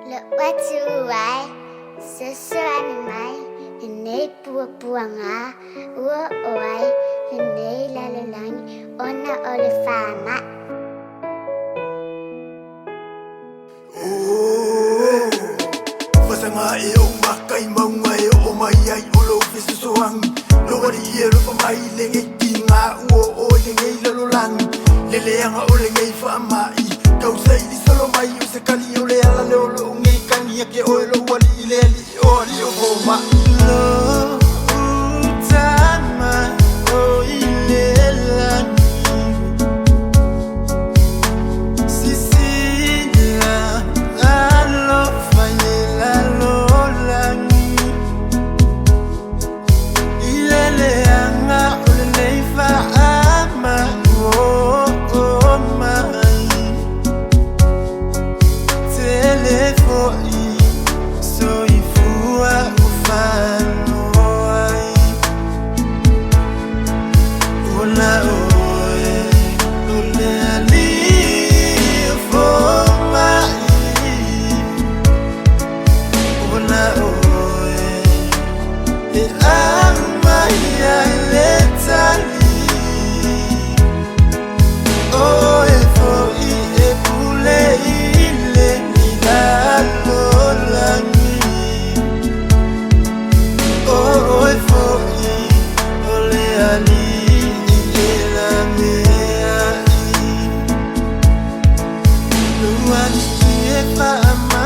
Lou Atua e, fesoasoani mai lenei puapuaga ua oo ai lenei lalolagi ona o le faamai. Vasaga e ou maka i mauga e oo mai ai o lou fesoasoani. Lou alii e alofa mai i lenei tiga ua oo i lenei lalolagi. Le leaga o lenei faamai tausaili solo mai o se kali o le ala lea o lou nei kagi ia te oe lou alii le alii o alii o fomai. Lou tama o i le lagi. Sisila alofa i le lalolagi. I le leaga o lenei faamai ua oo mai. Tele foi soifua ua faanoai. Ona oe o le alii o fomai. Ona oe e aumai ai le tali. Oe foi e pule i lenei lalolagi. Oe foi o le alii e laveai. Lou alii e faamai.